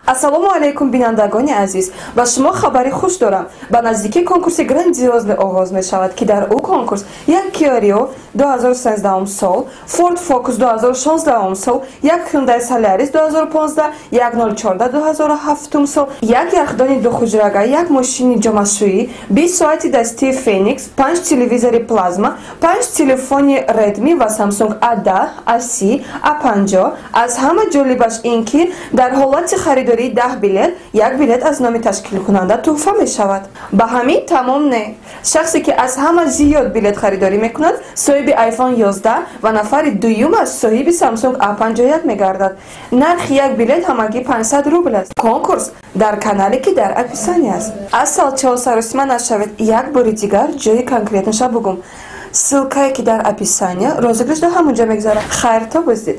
Ассалому алайкум, бинандагони азиз! Ба шумо хабари хуш дорам. Ба наздикӣ конкурси грандиозный оғоз мешавад, ки дар ӯ конкурс як Kia Rio 2013 сол, Ford Focus 2016 сол, як Hyundai Solaris 2015, 1014 2007 сол, як яхдони духуҷрага, як мошини ҷомашӯӣ, 20 соати дастии Феникс, панҷ телевизори плазма, панҷ телефони Redmi ва Samsung A10, A30, A50. Аз ҳама ҷолибаш ин ки дар ҳолати харидории 10 билет як билет аз номи ташкилкунанда тӯҳфа мешавад. Ба ҳамин тамом не. Шахсе ки аз ҳама зиёд билет харидорӣ мекунад, соҳиби iPhone 11 ва нафари дуюмаш соҳиби Samsung A51 мегардад. Нархи як билет ҳамагӣ 500 рубл аст. Конкурс дар канале, ки дар описание аст. Асал чо, саросима нашавед, як бори дигар ҷои конкретноша бугум: ссылка е ки дар описания, розыгрыш до ҳамонҷо мегзарад. Хайр, то боздид.